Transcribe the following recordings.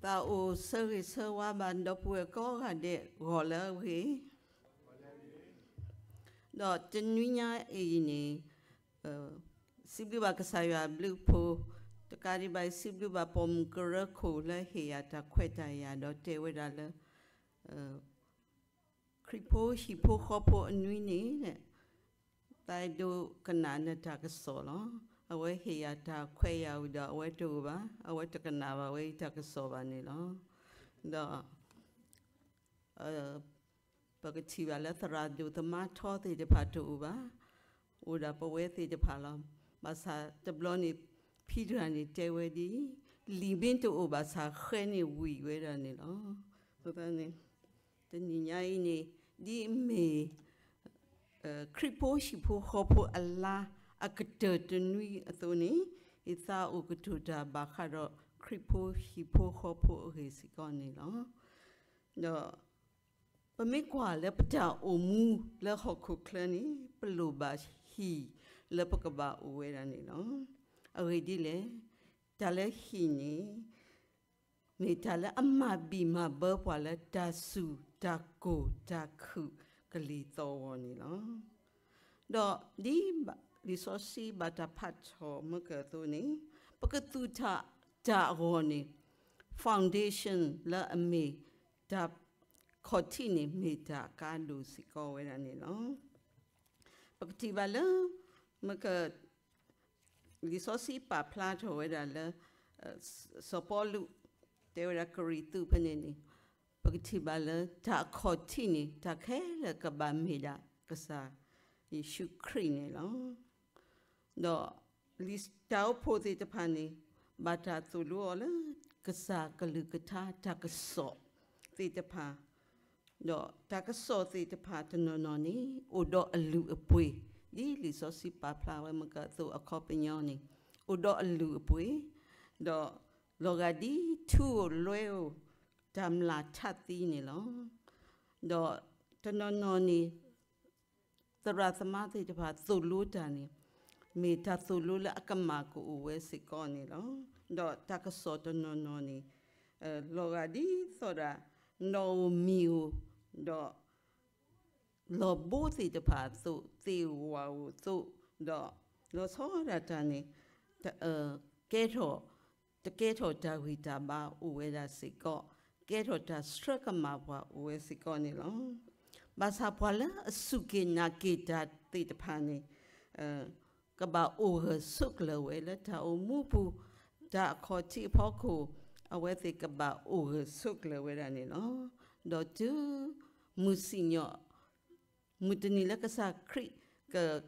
သးအိၣ်ဆၢဂ့ၤဆၢဝါဘၣ်ဒီပုၢ်ဝဲၢ်ကိးဂၤဒဲး ဂီၤလၢအဂ့ၤ, ဒီးတနွံညါအံၤန့ၣ် စံးဘျုးဘၣ်ကစၢ်ယွၤအဘျုးအဖှိၣ်, တကးဒံးဘၣ် စံးဘျုးဘၣ်ပိာ်မုၣ်ကရၢခိၣ်လၢဟ့ၣ်ယၤတၢ်ခွဲးတၢ်ယာ်ဒီးတဲဝဲဒၣ်လၢ ခရံာ်ဖိဟံၣ်ဖိဃီဖိအနွံန့ၣ် သးအဲၣ်ဒိးကနၣ်နတၢ်ကစီၣ်လီၤ. အဝဲဟ့ၣ်ယၤတၢ်ခွဲးယာ်ဝံၤဒီး အဝဲတအိၣ်ဘၣ်, အဝဲတကနၣ်ဘၣ်ဝဲအံၤတၢ်ကစီၣ်ဘၣ်န့ၣ်လီၤ. ဒီး ပကထံၣ်ဘၣ်လၢသရၣ်ဒိၣ်သမါထီသ့ၣ်တဖၣ်တအိၣ်ဘၣ်, အိၣ်ဒၣ်ပဝဲသ့ၣ်တဖၣ်လီၤ. ဘၣ်ဆၣ်တဘျီန့ၣ် ဖံတဂၤန့ၣ်တဲဝဲဒ်အံၤ, လံာ်မ့ၢ်တအိၣ်ဘၣ်ဆၣ် ဃဲန့ၣ်ဝံၤဝဲဒၣ်န့ၣ်လီၤ. အဃိသတးန့ၣ် တနံၤညါအံၤန့ၣ် ဒ်အမ့ၢ် ခရံာ်ဖိဟံၣ်ဖိဃီဖိအလါ အကတၢၢ်တနွံအသိးန့ၣ်, ယသးအိၣ်ကတိၤတၢ်ဘၣ်ဃးဒီးခရံာ်ဖိဟံၣ်ဖိဃီဖိအဂ့ၢ်စ့ၢ်ကီးန့ၣ်လီၤ. ဒီး ပမ့ၢ်ကွၢ်လၢပတၢ်အိၣ်မူလၢဟီၣ်ခိၣ်ချၢန့ၣ် ပလိၣ်ဘၣ်ဟံၣ်လၢပကဘၣ်အိၣ်ဝဲဒၣ်န့ၣ်လီၤ. အဂ့ၢ်ဒ်လဲၣ်, တၢ်လၢဟံၣ်န့ၣ် မ့ၢ်တၢ်လၢအမၤဘံၣ်မၤဘၢပှၤလၢတၢ်စူၢ်တၢ်ကိၢ်တၢ်ခုၣ်ကလံၤသီၣ်ဂီၤန့ၣ်လီၤ. ဒီးဒ်လံာ်စီဆှံဘၣ်တၢ်ဖးထီၣ်မ့ၢ်ကၢၢ်အသိးန့ၣ်, ပကသူၣ်ထီၣ်တၢ်အဂီၢ်န့ၣ် foundation လၢအမ့ၢ်တၢ်ခီၣ်ထံးန့ၣ် မ့ၢ်တၢ်အကါဒိၣ်စ့ၢ်ကီးဝဲဒၣ်န့ၣ်လီၤ. ပကထံၣ်ဘၣ်လၢ မ့ၢ်က လံာ်စီဆှံပာ်ဖျါထီၣ်ဝဲဒၣ်လၢ စီၤပီလူး တဲဝဲဒၣ်ကရံၣ်သူးဖဲန့ၣ်န့ၣ်, ပကထံၣ်ဘၣ်လၢတၢ်အခီၣ်ထံးန့ၣ် တၢ်ခဲလၢာ်ကဘၣ်မ့ၢ်ဒၣ်ကစၢ်ယ့ၣ်ၡူးခရံာ်န့ၣ်လီၤ. ဒီးလံာ်တၢ်အိၣ်ဖှိၣ်သ့ၣ်တဖၣ်န့ၣ် ဘၣ်တၢ်သိၣ်လိအီၤလၢ ကစၢ်ကလုၢ်ကထါတၢ်ကစီၣ်သ့ၣ်တဖၣ် ဒီးတၢ်ကစီၣ်သ့ၣ်တဖၣ်တနီၤနီၤန့ၣ် အိၣ်ဒီးအလုၢ်အပှ့ၤ ဒ်လံာ်စီဆှံပာ်ဖျါဝဲမ့ၢ်ကၢၢ်အသိးအခီပညီန့ၣ် အိၣ်ဒီးအလုၢ်အပှ့ၤ, ဒီးလီၤဂာ်ဒ်ထူဧိၤလွဲဧိၤ တၢ်မျၢ်ထးသံန့ၣ်လီၤ. ဒီးတနီၤနီၤန့ၣ် သရၣ်သမါသ့ၣ်တဖၣ်သိၣ်လိတၢ်န့ၣ် မ့ၢ်တၢ်သိၣ်လိလၢအကမၣ်ကအိၣ်ဝဲစ့ၢ်ကီးန့ၣ်လီၤ. ဒီးတၢ်ကစီၣ်တနီၤနီၤန့ၣ် လီၤဂာ်ဒ်သိးဒၣ် နီၣ်ဧိၤမံၤဧိၤ ဒီး လီၢ်ဘိသ့ၣ်တဖၣ်အသိး သ့ၣ်ဧိၤဝၣ်ဧိၤအသိး, ဒီးလီၤဆီဒၣ်တၢ်န့ၣ် ကဲထီၣ် တကဲထီၣ်တၢ်ဂံၢ်တၢ်ဘါအိၣ်ဝဲဒၣ်စ့ၢ်ကီး, ကဲထီၣ်တၢ်ဆှၢကမၣ်ပှၤအိၣ်ဝဲစ့ၢ်ကီးန့ၣ်လီၤ. ဘၣ်ဆၣ်ပှၤလၢအစူၢ်က့ၤနာ်က့ၤတၢ်သ့ၣ်တဖၣ်န့ၣ် ကဘၣ်အိၣ်ဂၢၢ်ဆိးကျၢၤဝဲလၢတၢ်အိၣ်မူပူၤ, တၢ်အခီၣ်ထံးအဖီခိၣ် အဝဲသ့ၣ်ကဘၣ်အိၣ်ဂၢၢ်ဆိးကျၢၤဝဲဒၣ်န့ၣ်လီၤ. ဒီးတုၤ မုၢ်စံၣ်ညီၣ် မုၢ်တနံၤလၢကစၢ်ခရံာ်က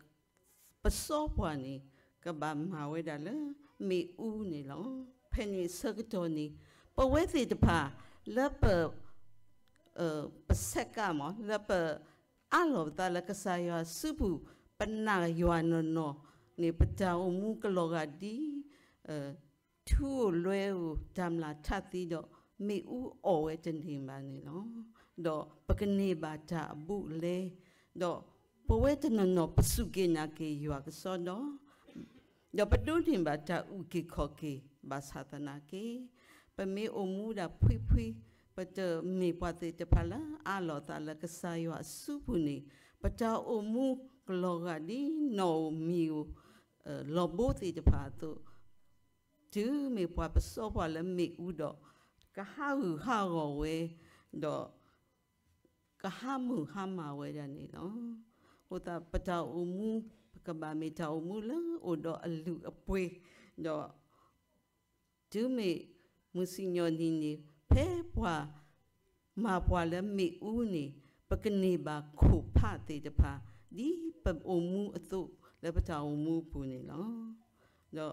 ပစီပှၤန့ၣ် ကဘၣ်မၤဝဲဒၣ်လၢမ့ၣ်အူန့ၣ်လီၤ. ဖဲန့ၣ်ဆၢကတီၢ်န့ၣ် ပဝဲသ့ၣ်တဖၣ်လၢပ ပဆဲးကါမး လၢပအးလီၤပသးလၢကစၢ်ယွၤစုပူၤ, ပနာ်ယွၤနီၢ်နီၢ်န့ၣ် ပတၢ်အိၣ်မူကလီၤဂာ်ဒ် ထူဧိၤလွဲဧိၤ တၢ်မျၢ်ထးသံဒီး မ့ၣ်အူအီၣ်ဝဲတန့ၢ်ဘၣ်န့ၣ်လီၤ. ဒီးပကန့ၢ်ဘၣ်တၢ်အဘူးအလဲ, ဒီးပဝဲတနီၤနီၤ ပစူၢ်က့ၤနာ်က့ၤယွၤကစီဒီ, ဒီးပဒိးန့ၢ်ဘၣ်တၢ်အုၣ်က့ၤခီၣ်က့ၤ ဘၣ်ဆၣ်သနာ်က့ ပမ့ၢ်အိၣ်မူဒၣ်ဖှံဖှံ, ပတမ့ၢ်ပှၤသ့ၣ်တဖၣ်လၢအးလီၤသးလၢကစၢ်ယွၤအစုပူၤန့ၣ် ပတၢ်အိၣ်မူကလီၤဂာ်ဒ်နီၣ်ဧိၤမံၤဧိၤ လီၢ်ဘိသ့ၣ်တဖၣ်အသိး, တုၤမ့ၢ်ပှၤပစီပှၤလၢမ့ၣ်အူဒီး ကဟးဂူာ်ဟးဂီၤဝဲ, ဒီးကဟးမုၢ်ဟါမၢ်ဝဲဒၣ်န့ၣ်လီၤ. အဃိသတး ပတၢ်အိၣ်မူ ပကဘၣ်မ့ၢ်တၢ်အိၣ်မူလၢအိၣ်ဒီးအလုၢ်အပှ့ၤ, ဒီး တုၤမ့ၢ်မုၢ်စံၣ်ညီၣ်နံၤန့ၣ် ဖဲပှၤမၤပှၤလၢမ့ၣ်အူန့ၣ် ပကန့ၢ်ဘၣ်ခိၣ်ဖးသ့ၣ်တဖၣ် ဒ်ပအိၣ်မူအသိးလၢပတၢ်အိၣ်မူအပူၤန့ၣ်လီၤ.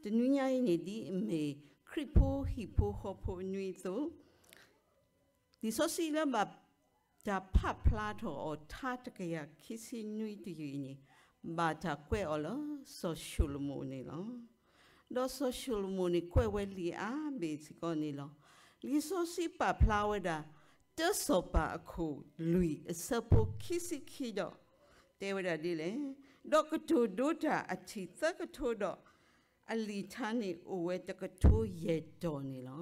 ဒီးတနွံညါအံၤန့ၣ် ဒ်အမ့ၢ်ခရံာ်ဖိဟံၣ်ဖိဃီဖိအနွံအသိး လံာ်စီဆှံလၢဘၣ်တၢ်ဖးဖျါထီၣ်အီၤ ထါတကယၤခံဆံနွံတယုၢ်အံၤန့ၣ် ဘၣ်တၢ်ကွဲးအီၤလၢစီၤၡလိၤမိၣ်န့ၣ်လီၤ. ဒီးစီၤၡလိၤမိၣ်န့ၣ် ကွဲးဝဲလံာ်အါဘ့ၣ်စ့ၢ်ကီးန့ၣ်လီၤ. လံာ်စီဆှံပာ်ဖျါဝဲဒၣ် တၢစီၤပၤအခိၣ်လွံၢ်အဆၢဖိခံဆံခံဒီး တဲဝဲဒၣ်ဒ်လဲၣ်, ဒီးကတိၤဒိတၢ်အထံၣ်သၢကထိဒီး အလံာ်ထါန့ၣ်အိၣ်ဝဲတကထိယဲၢ်တီၤန့ၣ်လီၤ.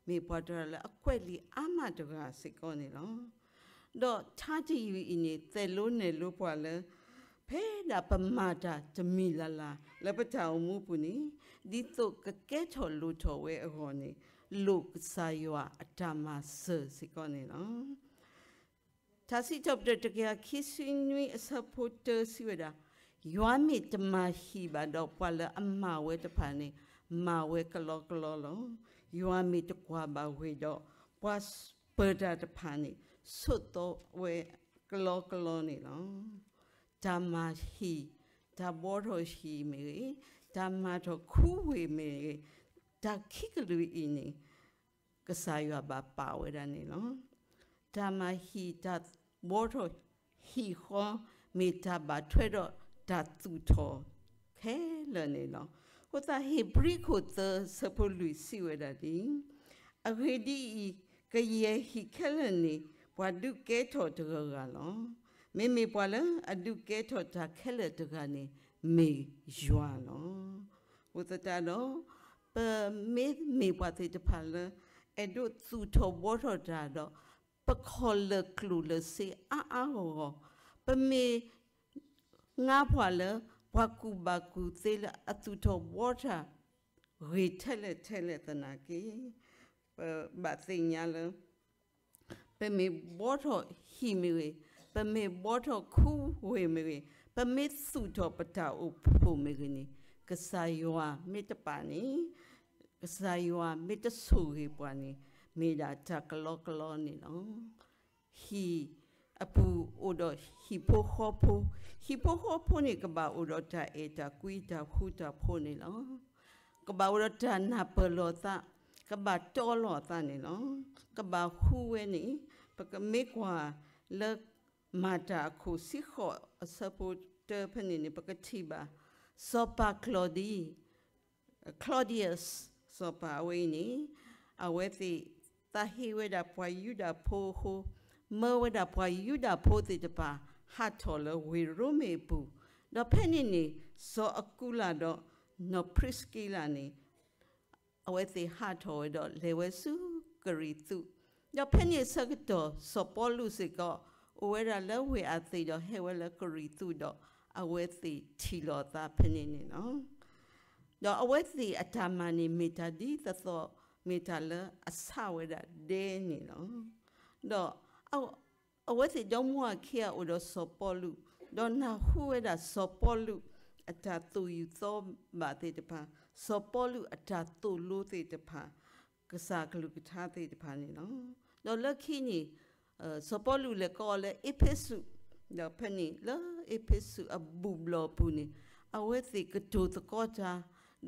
မ့ၢ်ပှၤတဂၤလၢအကွဲးလံာ်အါမးတဂၤစ့ၢ်ကီးန့ၣ်လီၤ. ဒီးထါတယုၢ်အံၤန့ၣ် သိၣ်လိနဲၣ်လိပှၤလၢ ဖဲဒၣ်ပမၤတၢ်တမံၤလၢ်လၢ် လၢပတၢ်အိၣ်မူပူၤန့ၣ် ဒ်သိးကကဲထီၣ်လိၣ်ထီၣ်ဝဲအဂီၢ်န့ၣ် လိၣ်ကစၢ်ယွၤအတၢ်မၤစၢၤစ့ၢ်ကီးန့ၣ်လီၤ. ထါစံးထီၣ်ပတြၢၤတကယၤခံဆံနွံအဆၢဖိတၢစံးဝဲဒၣ်, ယွၤမ့ၢ်တမၤဟံၣ်ဘၣ်ဒီး ပှၤလၢအမၤဝဲတဖၣ်န့ၣ် မၤဝဲကလီကလီလီၤ. ယွၤမ့ၢ်တကွၢ်ဘၣ်ဝ့ၢ်ဒီး ပှၤပၢၤတၢ်တဖၣ်န့ၣ် ဆိးသီဝဲကလီကလီန့ၣ်လီၤ. တၢ်မၤဟံၣ်, တၢ်ဘှီထီၣ်ဟံၣ်မ့ၢ်ဂ့ၤ, တၢ်မၤထီၣ်ခူဝ့ၢ်မ့ၢ်ဂ့ၤ, တၢ်ခံကလုာ်အံၤန့ၣ် ကစၢ်ယွၤဘၣ်ပာ်ဝဲဒၣ်န့ၣ်လီၤ. တၢ်မၤဟံၣ် တၢ်ဘှီထီၣ်ဟံၣ်ဃီ မ့ၢ်တၢ်ဘၣ်ထွဲဒီးတၢ်သူၣ်ထီၣ်ခဲလၢာ်န့ၣ်လီၤ. အဃိသတး ဧ့ၤဘြံၤခိၣ်သၢဆၢဖိလွံၢ်စံးဝဲဒၣ်ဒ်အံၤ, အဂ့ၢ်ဒ်အံၤ, ကယဲၢ်ဟံၣ်ခဲလၢာ်န့ၣ် ပှၤဒုးကဲထီၣ်တဂၤဂၤလီၤ. မ့မ့ၢ်ပှၤလၢအဒုးကဲထီၣ်တၢ်ခဲလၢာ်တဂၤန့ၣ် မ့ၢ်ယွၤလီၤ. အဃိသတးဒီး ပမ့မ့ၢ်ပှၤသ့ၣ်တဖၣ်လၢ အဲၣ်ဒိးသူၣ်ထီၣ်ဘှီထီၣ်တၢ်ဒီး ပခီၣ်လၢာ်ကျိၣ်လၢာ်စ့အါအါဂီၢ်ဂီၢ်, ပမ့ၢ်ငါပှၤလၢ ပှၤကူၣ်ဘၣ်ကူၣ်သ့လၢအသူၣ်ထီၣ်ဘှီတၢ် ဂ့ၤထဲလဲၣ်ထဲလဲၣ်သနာ်က့ ပဘၣ်သ့ၣ်ညါလၢ ပမ့ၢ်ဘှီထီၣ်ဟံၣ်မ့ၢ်ဂ့ၤ, ပမ့ၢ်ဘှီထီၣ်ခူဝ့ၢ်မ့ၢ်ဂ့ၤ, ပမ့ၢ်သူၣ်ထီၣ်ပတၢ်အိၣ်ဖှိၣ်မ့ၢ်ဂ့ၤန့ၣ် ကစၢ်ယွၤမ့ၢ်တပာ်န့ၣ်, ကစၢ်ယွၤမ့ၢ်တဆိၣ်ဂ့ၤပှၤန့ၣ် မ့ၢ်ဒၣ်တၢ်ကလီကလီန့ၣ်လီၤ. ဟံၣ်အပူၤအိၣ်ဒီးဟံၣ်ဖိဃီဖိ, ဟံၣ်ဖိဃီဖိန့ၣ် ကဘၣ်အိၣ်ဒီးတၢ်အဲၣ်တၢ်ကွံတၢ်ဃူတၢ်ဖိးန့ၣ်လီၤ. ကဘၣ်အိၣ်ဒီးတၢ်နၢ်ပၢၢ်လိာ်သး, ကဘၣ်တီလိာ်သးန့ၣ်လီၤ. ကဘၣ်ဃူဝဲန့ၣ် ပကမ့ၢ်ကွၢ်လၢ မၤတၢ်အခိၣ်ဆံဃိးအဆၢဖိတၢဖဲန့ၣ်န့ၣ် ပကထံၣ်ဘၣ် စီၤပၤကျီဒံ Claudius စီၤပၤအဝဲအံၤန့ၣ် အဝဲသ့ၣ်သးဟ့ဝဲဒၣ်ပှၤယူဒၤဖိအဃိ, မၢဝဲဒၣ်ပှၤယူဒၤဖိသ့ၣ်တဖၣ် ဟးထီၣ်လၢဝ့ၢ်ရိမ့ၤအပူၤ, ဒီးဖဲန့ၣ်န့ၣ် စီၤအကူလးဒီး နီၢ်ပြံးစကံလးန့ၣ် အဝဲသ့ၣ်ဟးထီၣ်ဝဲဒီးလဲၤဝဲဆူကရံၣ်သူး, ဒီးဖဲန့ၣ်အဆၢကတီၢ် စီၤပီလူးစ့ၢ်ကီး အိၣ်ဝဲဒၣ်လၢဝ့ၢ်အၤသ့ၣ်ဒီးဟဲဝဲလၢကရံၣ်သူးဒီး အဝဲသ့ၣ်ထံၣ်လိာ်အသးဖဲန့ၣ်န့ၣ်လီၤ. ဒီးအဝဲသ့ၣ်အတၢ်မၤန့ၣ် မ့ၢ်တၢ်ဒ်သိးသိး မ့ၢ်တၢ်လၢအဆါဝဲဒၣ်ဒဲန့ၣ်လီၤ. ဒီး အဝဲသ့ၣ်ဒီမါဝၤခံဂၤအိၣ်ဒီးစီၤပီလူး, ဒီးနၢ်ဟူဝဲဒၣ်စီၤပီလူးအတၢ်သူၣ်ယူၢ်သီဘၣ်သ့ၣ်တဖၣ်, စီၤပီလူးအတၢ်သိၣ်လိသ့ၣ်တဖၣ်, ကစၢ်ကလုၢ်ကထါသ့ၣ်တဖၣ်န့ၣ်လီၤ. ဒီးလၢခံန့ၣ် စီၤပီလူးလဲၤကိးအီၤလၢအ့းဖ့းစူး, ဒီးဖဲန့ၣ်လၢအ့းဖ့းစူးအဘူၣ်ဘျီၣ်အပူၤန့ၣ် အဝဲသ့ၣ်ကတိၤသကိးတၢ်,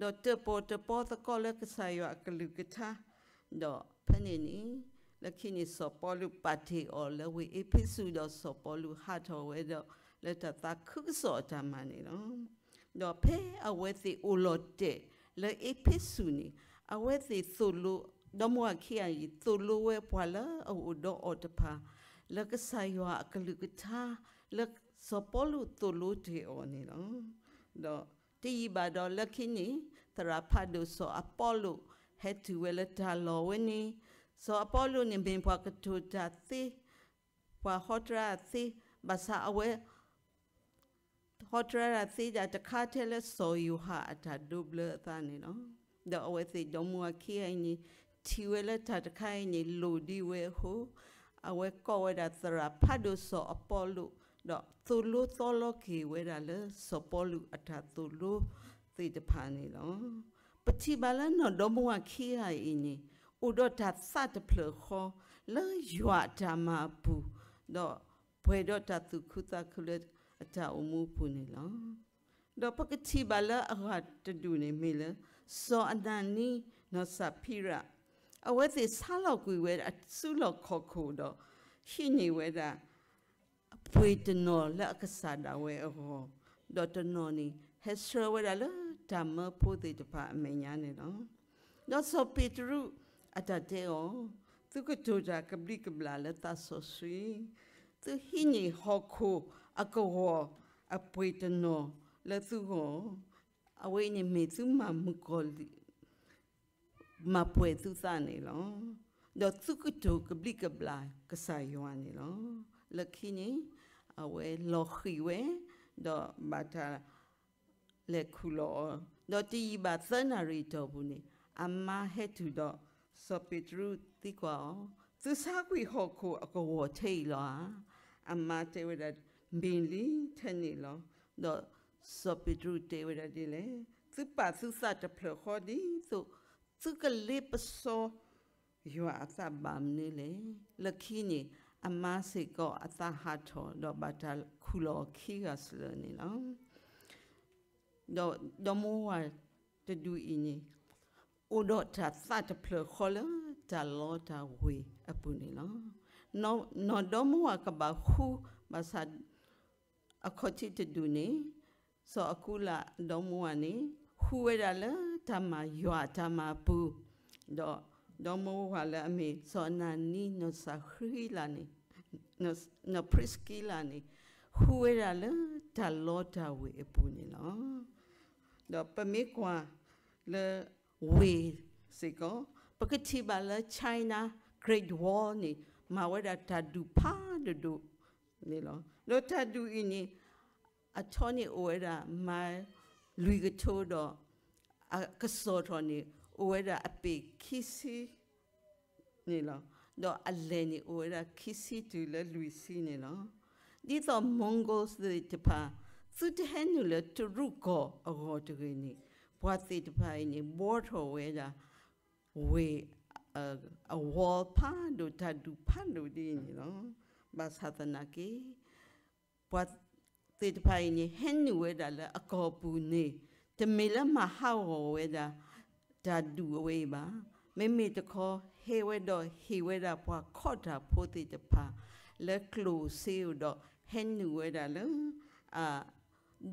ဒီးတၢၣ်ပီၣ်တၢၣ်ပီသကိးလၢကစၢ်ယွၤအကလုၢ်ကထါ, ဒီးဖဲန့ၣ်န့ၣ် လၢခံန့ၣ် စီၤပီလူးပာ်တ့ၢ်အီၤလၢဝ့ၢ်အ့းဖ့းစူး ဒီးစီၤပီလူးဟးထီၣ်ဝဲဒီး လၢတၢ်သးခုကစီၣ်အတၢ်မၤန့ၣ်လီၤ. ဒီးဖဲအဝဲသ့ၣ်အိၣ်လီၤတဲာ်လၢအ့းဖ့းစူးန့ၣ် အဝဲသ့ၣ်သိၣ်လိ ဒီမါဝၤခံဂၤအံၤ သိၣ်လိဝဲပှၤလၢအအိၣ်ဒီးအီၤတဖၣ် လၢကစၢ်ယွၤအကလုၢ်ကထါ လၢစီၤပီလူးသိၣ်လိတ့ၢ်အီၤန့ၣ်လီၤ. ဒီးတယံာ်ဘၣ်ဒီးလၢခံန့ၣ် သရၣ်ဖးဒိၣ်စီၤအပီလူး ဟဲတုၤဝဲလၢတၢ်လီၢ်ဝဲန့ၣ်, စီၤအပီလူးန့ၣ်မ့ၢ်ပှၤကတိၤတၢ်သ့, ပှၤဟီတရၣ်သ့, ဘၣ်ဆၣ်အဝဲ ဟီတရၣ်သ့ဒၣ်တခါထဲလၢစီၤယိၤဟၣ်အတၢ်ဒိးဘျၢအသးန့ၣ်လီၤ. ဒီးအဝဲသ့ၣ်ဒီမါဝၤခံဂၤအံၤန့ၣ် ထံၣ်ဝဲလၢတၢ်တခါအံၤန့ၣ် လိၣ်ဒံးဝဲအဃိ, အဝဲကိးဝဲဒၣ်သရၣ်ဖးဒိၣ်စီၤအပီလူး, ဒီးသိၣ်လိသီလီက့ၤဝဲဒၣ်လၢစီၤပီလူးအတၢ်သိၣ်လိသ့ၣ်တဖၣ်န့ၣ်လီၤ. ပထံၣ်ဘၣ်လၢနီၢ်ဒီမါဝၤခံဂၤအံၤန့ၣ် အိၣ်ဒီးတၢ်သးတဖျၢၣ်ဃီ လၢယွၤအတၢ်မၤအပူၤ, ဒီးပှဲၤဒီးတၢ်သူၣ်ခုသးခုလၢအတၢ်အိၣ်မူအပူၤန့ၣ်လီၤ. ဒီးပကထံၣ်ဘၣ်လၢအဂၤတဒူၣ်န့ၣ်မ့ၢ်လၢ စီၤအနၤနံ နီၢ်စၤဖံရၤ, အဝဲသ့ၣ်ဆါလီၤကွံာ်ဝဲအစုလီၢ်ခီၣ်ခိၣ်ဒီး ဟံးန့ၢ်ဝဲဒၣ် အပှ့ၤတနီၤလၢအကစၢ်ဒၣ်ဝဲအဂီၢ်, ဒီးတနီၤန့ၣ် ဟဲဆှၢဝဲဒၣ်လၢတၢ်မၢဖိသ့ၣ်တဖၣ်အမဲာ်ညါန့ၣ်လီၤ. ဒီးစီၤပ့းတရူးအတၢ်တဲအီၤ, သုကတိၤတၢ်ကဘျံးကဘျၣ်လၢသးစီဆှံ, သုဟံးန့ၢ်ဟီၣ်ခိၣ်အကဝီၤအပှ့ၤတနီၤလၢသုဂီၢ်, အဝဲအံၤန့ၣ်မ့ၢ်သုမၤမုၣ်ကီၤလံၢ် မၤပှဲၤသုသးန့ၣ်လီၤ. ဒီးသုကတိၤကဘျံးကဘျၣ်ကစၢ်ယွၤန့ၣ်လီၤ. လၢခံန့ၣ် အဝဲလီၤဃံၤဝဲ, ဒီးဘၣ်တၢ် လဲၤခူၣ်လီၤအီၤ, ဒီးတယံာ်ဘၣ်သၢနၣ်ရံၣ်အတီၢ်ပူၤန့ၣ် အမါဟဲတုၤဒီး စီၤပ့းတရူးသံကွၢ်အီၤ, သုဆါကွံာ်ဟီၣ်ခိၣ်အကဝီၤထဲအံၤလီၤဧါ. အမါတဲဝဲဒၣ်, မ့ၢ်လံ, ထဲန့ၣ်လီၤ. ဒီးစီၤပ့းတရူးတဲဝဲဒၣ်ဒ်လဲၣ်, သုပာ်သုသးတဖျၢၣ်ဃီဒ်သိး သုကလ့ပစီယွၤအသးဘၣ်မနုၤလဲၣ်. လၢခံန့ၣ် အမါစ့ၢ်ကီးအသးဟးထီၣ် ဒီးဘၣ်တၢ်ခူၣ်လီၤအီၤခံဂၤစၢၤန့ၣ်လီၤ. ဒီးဒီမါဝၤတဒူၣ်အံၤန့ၣ် အိၣ်ဒီးတၢ်သးတဖျၢၣ်ဃီလၢတၢ်လီတၢ်ဝ့ၤအပူၤန့ၣ်လီၤ. နီၢ်ဒီမါဝၤကဘၣ်ဃူဘၣ်ဆၣ် အခီၣ်ထံးတဒူၣ်န့ၣ် စီၤအကူလးဒီမါဝၤန့ၣ် ဃူဝဲဒၣ်လၢတၢ်မၤယွၤအတၢ်မၤအပူၤ, ဒီးဒီမါဝၤလၢအမ့ၢ်စီၤအနၤနံ နီၢ်စၤဃံလးန့ၣ် နီၢ်ဖရံးစကံလးန့ၣ် ဃူဝဲဒၣ်လၢတၢ်လီတၢ်ဝ့ၤအပူၤန့ၣ်လီၤ. ဒီးပမ့ၢ်ကွၢ်လၢဝ့ၤစ့ၢ်ကီး ပကထံၣ်ဘၣ်လၢ China Great Wall န့ၣ် မၤဝဲဒၣ်တၢ်ဒူၣ်ဖးဒိၣ်ဒိၣ်န့ၣ်လီၤ. ဒီးတၢ်ဒူၣ်အံၤန့ၣ် အထီန့ၣ်အိၣ်ဝဲဒၣ် မးလွံၢ်ကထိဒီး အကစီၣ်ထီၣ်န့ၣ် အိၣ်ဝဲဒၣ်အပ့ၢ်ခံဆံ န့ၣ်လီၤ. ဒီးအလဲၢ်န့ၣ်အိၣ်ဝဲဒၣ်ခံဆံတုၤလၢလွံၢ်ဆံန့ၣ်လီၤ. ဒ်သိး Mongols သ့ၣ်တဖၣ် သုတဟဲနုာ်လၢတရူးကီၢ်အဂီၢ်တဂ့ၤန့ၣ် ပှၤသ့ၣ်တဖၣ်အံၤန့ၣ် ဘှီထီၣ်ဝဲဒၣ် ဝ့ၢ် အ wall ဖးဒိၣ် တၢ်ဒူၣ်ဖးဒိၣ်ဒ်အံၤန့ၣ်လီၤ. ဘၣ်ဆၣ်သနာ်က့ ပှၤသ့ၣ်တဖၣ်အံၤန့ၣ် ဟဲနုာ်ဝဲဒၣ်လၢအကီၢ်ပူၤန့ၣ် တမ့ၢ်လၢမၤဟးဂီၤဝဲဒၣ် တၢ်ဒူၣ်အဝဲအံၤဘၣ်. မ့မ့ၢ်တခီ ဟဲဝဲဒီးဟ့ၣ်ဝဲဒၣ်ပှၤခီၣ်တၢ်ဖိသ့ၣ်တဖၣ် လၢကျိၣ်စ့ဧိၤဒီး ဟဲနုာ်ဝဲဒၣ်လၢ အ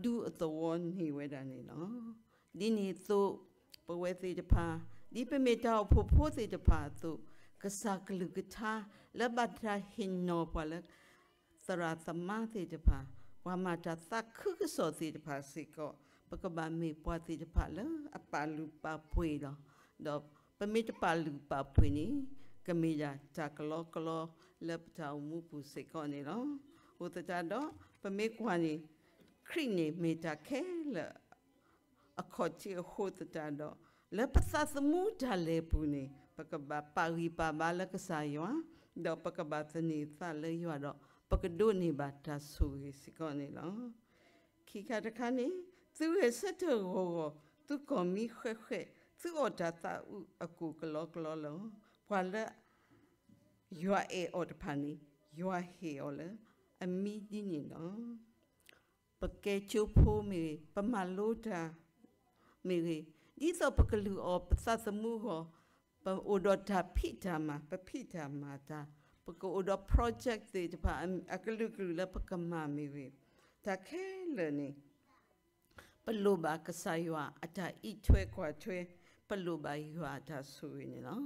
ဒူအသဝီန့ၢ်ဝဲဒၣ်န့ၣ်လီၤ. ဒ်န့ၣ်အသိး ပဝဲသ့ၣ်တဖၣ် ဒ်ပမ့ၢ်တၢ်အိၣ်ဖှိၣ်ဖိသ့ၣ်တဖၣ်အသိး ကစၢ်ကလုၢ်ကထါ လၢဘၣ်တၢ်ဟ့ၣ်နီၤပှၤလၢ သရၣ်သမါသ့ၣ်တဖၣ်, ပှၤမၤတၢ်သးခုကစီၣ်သ့ၣ်တဖၣ်စ့ၢ်ကီး ပကဘၣ်မ့ၢ်ပှၤသ့ၣ်တဖၣ်လၢအပာ်လုၢ်ပာ်ပှ့ၤလီၤ. ဒီးပမ့ၢ်တပာ်လုၢ်ပာ်ပှ့ၤန့ၣ် ကမ့ၢ်ဒၣ်တၢ်ကလီကလီလၢပတၢ်အိၣ်မူပူၤစ့ၢ်ကီးန့ၣ်လီၤ. အဃိသတးဒီး ပမ့ၢ်ကွၢ်န့ၣ် ခရံာ်န့ၣ်မ့ၢ်တၢ်ခဲလၢာ် အခီၣ်ထံးအဃိသတးဒီး လၢပသးသမူတၢ်လဲၤပူၤန့ၣ် ပကဘၣ်ပာ်ဂံၢ်ပာ်ဘါလၢကစၢ်ယွၤ, ဒီးပကဘၣ်သန့ၤသးလၢယွၤဒီး ပကဒိးန့ၢ်ဘၣ်တၢ်ဆိၣ်ဂ့ၤစ့ၢ်ကီးန့ၣ်လီၤ. ခံခါတခါန့ၣ် သုဂဲၤဆၢထၢၣ်ဂီၢ်ဂီၢ်, သုကီၢ်မံဃဲးဃဲး, သုအီၣ်တၢ်သးအုးအကိၣ်ကလီကလီလီၤ. ပှၤလၢ ယွၤအဲၣ်အီၤတဖၣ်န့ၣ် ယွၤဟ့ၣ်အီၤလၢအမံဒ်န့ၣ်လီၤ. ပကဲကၠိဖိမ့ၢ်ဂ့ၤ, ပမၤလိတၢ်မ့ၢ်ဂ့ၤ, ဒ်သိးပကလုၢ်အီၣ်ပသးသမူအဂီၢ်, ပအိၣ်ဒီးတၢ်ဖံးတၢ်မၤ, ပဖံးတၢ်မၤတၢ်, ပကအိၣ်ဒီး project သ့ၣ်တဖၣ် အကလုာ်ကလုာ်လၢပကမၤမ့ၢ်ဂ့ၤ, တၢ်ခဲလၢာ်န့ၣ် ပလိၣ်ဘၣ်ကစၢ်ယွၤအတၢ်အံးထွဲကွၢ်ထွဲ, ပလိၣ်ဘၣ်ယွၤအတၢ်ဆိၣ်ဂ့ၤန့ၣ်လီၤ.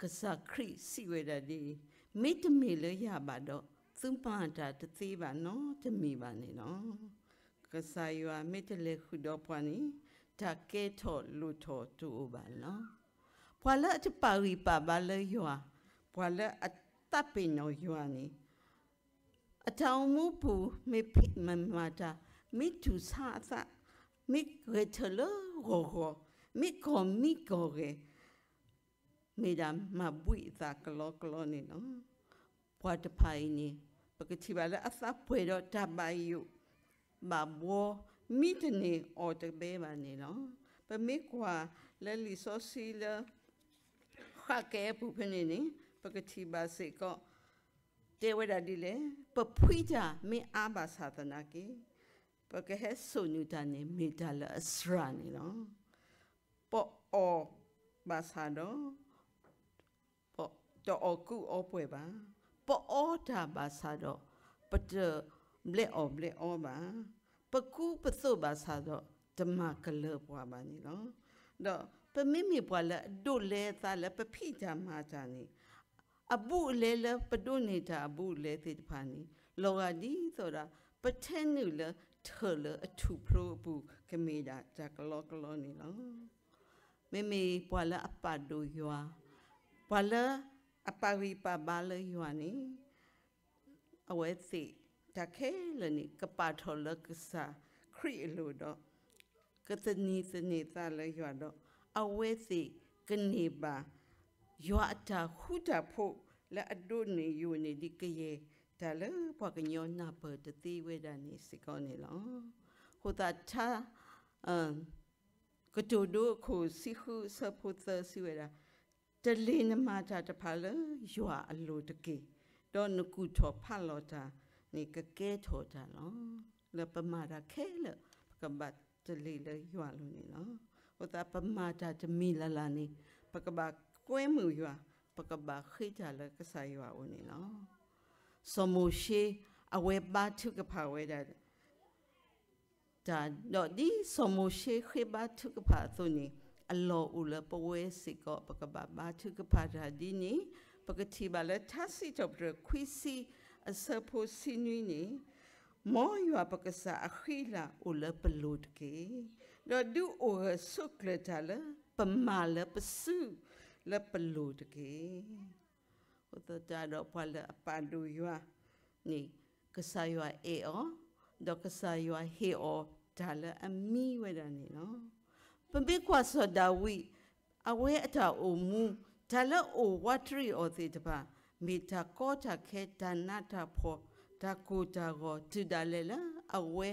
ကစၢ်ခရံာ်စံးဝဲဒၣ်ဒ်အံၤ, မ့တမ့ၢ်လၢယၤဘၣ်ဒီး သုမၤတၢ်တသ့ဘၣ်နီတမံၤဘၣ်န့ၣ်လီၤ. ကစၢ်ယွၤမ့ၢ်တလဲၤဃုာ်ဒီးပှၤန့ၣ် တၢ်ကဲထီၣ်လိၣ်ထီၣ်တအိၣ်ဘၣ်န့ၣ်လီၤ. ပှၤလၢအတပာ်ဂံၢ်ပာ်ဘါလၢယွၤ, ပှၤလၢအတၢ်ပ့ၤနီၣ်ယွၤန့ၣ် အတၢ်အိၣ်မူပူၤ မ့ၢ်ဖံးမၤတၢ်, မ့ၢ်တူၢ်ဆါအသး, မ့ၢ်ဂဲၤထၢၣ်လၢဂီၢ်ဂီၢ်, မ့ၢ်ကီၢ်မံကီၢ်ဂဲၤ, မ့ၢ်ဒၣ်မၤဘှံးအသးကလီကလီန့ၣ်လီၤ. ပှၤတဖၣ်အံၤန့ၣ် ပကထံၣ်ဘၣ်လၢအသးပှဲၤဒီးတၢ်ဘၣ်ယိၣ်ဘၣ်ဘှီ မံတန့ၢ်အီၣ်တဘဲဘၣ်န့ၣ်လီၤ. ပမ့ၢ်ကွၢ်လၢလံာ်စီဆှံလၢ ဃၣ်ကဲအပူၤဖဲန့ၣ်န့ၣ် ပကထံၣ်ဘၣ်စ့ၢ်ကီး တဲဝဲဒၣ်ဒ်လဲၣ်, ပဖှံတၢ်မ့ၢ်အါဘၣ်ဆၣ်သနာ်က့ ပကဟဲစိာ်နုာ်တၢ်န့ၣ် မ့ၢ်တၢ်လၢအစှၤန့ၣ်လီၤ. ပအီၣ်ဘၣ်ဆၣ်ဒီး တအီၣ်ကူအီပှဲၤဘၣ်. ပအီတၢ်ဘၣ်ဆၣ်ဒီး ပတဘျဲးအီၣ်ဘျဲးအီဘၣ်. ပကူပသိးဘၣ်ဆၣ်ဒီး တမၤကလၢၤပှၤဘၣ်န့ၣ်လီၤ. ဒီးပမ့မ့ၢ်ပှၤလၢအဒိးလဲအသးလၢပဖံးတၢ်မၤတၢ်န့ၣ် အဘူးအလဲလၢပဒိးန့ၢ်တၢ်အဘူးအလဲသ့ၣ်တဖၣ်န့ၣ် လီၤဂာ်ဒ်သိးဒီး ပထဲနုာ်လၢထၢၣ်လၢအထူၣ်ဖျိအပူၤ ကမ့ၢ်ဒၣ်တၢ်ကလီကလီန့ၣ်လီၤ. မ့မ့ၢ်ပှၤလၢအပာ်ဒိၣ်ယွၤ, ပှၤလၢအပာ်ဂံၢ်ပာ်ဘါလၢယွၤန့ၣ် အဝဲသ့ၣ်တၢ်ခဲလၢာ်န့ၣ် ကပာ်ထီၣ်လၢကစၢ်ခရံာ်အလိၤဒီး ကသန့ၤသန့ၤသးလၢယွၤဒီး အဝဲသ့ၣ်ကန့ၢ်ဘၣ် ယွၤအတၢ်ဃူတၢ်ဖိးလၢအဒိးန့ၢ်ယိာ်န့ၢ်ဒံးကယဲၢ်တၢ်လၢပှၤကညီနၢ်ပၢၢ်တသ့ဝဲဒၣ်န့ၣ်စ့ၢ်ကီးန့ၣ်လီၤ. အဃိသတး ထါ ကတိၤဒိအခိၣ်ဆံဃုအဆၢဖိသၢစံးဝဲဒၣ်, တလ့ၤနမၤတၢ်တဖၣ်လၢယွၤအလိၤတက့ၢ်, ဒီးနကူၣ်ထီၣ်ဖးလီၤတၢ်န့ၣ်ကကဲထီၣ်တၢ်လီၤ. လၢပမၤတၢ်ခဲလၢာ် ပကဘၣ်တလ့ၤလၢယွၤအလိၤန့ၣ်လီၤ. အဃိသတးပမၤတၢ်တမံၤလၢ်လၢ်န့ၣ် ပကဘၣ်ကွဲမုာ်ယွၤ, ပကဘၣ်ဃ့တၢ်လၢကစၢ်ယွၤအအိၣ်န့ၣ်လီၤ. စီၤမိၤၡ့ အဝဲဘါထုကဖၣ်ဝဲဒၣ် တၢ်, ဒီးဒ်စီၤမိၤၡ့ဃ့ဘါထုကဖၣ်အသိးန့ၣ် အလီၢ်အိၣ်လၢပဝဲစ့ၢ်ကီး ပကဘၣ်ဘါထုကဖၣ်တၢ်ဒ်န့ၣ်, ပကထံၣ်ဘၣ်လၢထါစံးထီၣ်ပတြၢၤခွံဆံအဆၢဖိဆံနွံန့ၣ်, မ်ယွၤပကစၢ်အဃံအလၤအိၣ်လၢပလိၤတက့ၢ်. ဒီးဒုးအိၣ်ဂၢၢ်ဆိးကျၢၤတၢ်လၢပမၤလၢပစုလၢပလိၤတက့ၢ်. အဃိသတးဒီးပှၤလၢအပာ်ဒိၣ်ယွၤန့ၣ် ကစၢ်ယွၤအဲၣ်အီၤ, ဒီးကစၢ်ယွၤဟ့ၣ်အီၤတၢ်လၢအမံဝဲဒၣ်န့ၣ်လီၤ. ပမ့ၢ်ကွၢ်စီၤဒၤဝံး အဝဲအတၢ်အိၣ်မူ တၢ်လၢအအိၣ်ဝးတရံးအီၤသ့ၣ်တဖၣ် မ့ၢ်တၢ်ကီတၢ်ခဲ တၢ်နးတၢ်ဖှီၣ် တၢ်ကိၢ်တၢ်ဂီၤ တုၤဒၣ်လဲာ်လၢအဝဲ